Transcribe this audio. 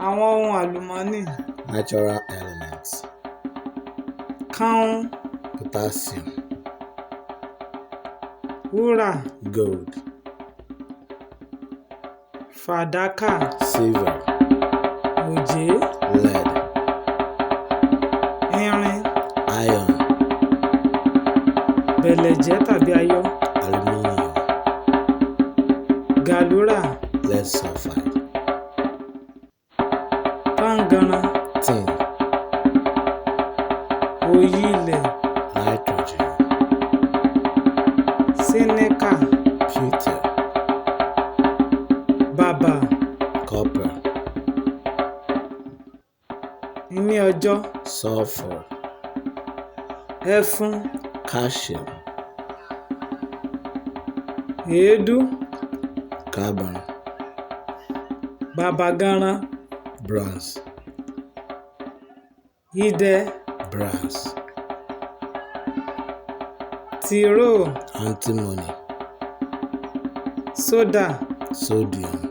Àwọn ohun àlùmọ́nì. Natural elements. Káún. Potassium. Wúrà. Gold. Fàdákà. Silver. Òjé. Lead. Irin. Iron. Bẹ̀lẹ̀jẹ́ tàbí ayọ́. Aluminium. Gàlúrà. Lead sulfide. Táǹgànran. Tin. Òòyì ilẹ̀. Nitrogen. Síníkà. Pewter. Bàbà. Copper. Imí ọjọ́. Sulfur. Ẹfun. Calcium. Èédú. Carbon. Bàbàganran. Bronze. Idẹ. Brass. Tìróò. Antimony. Sódà. Sodium.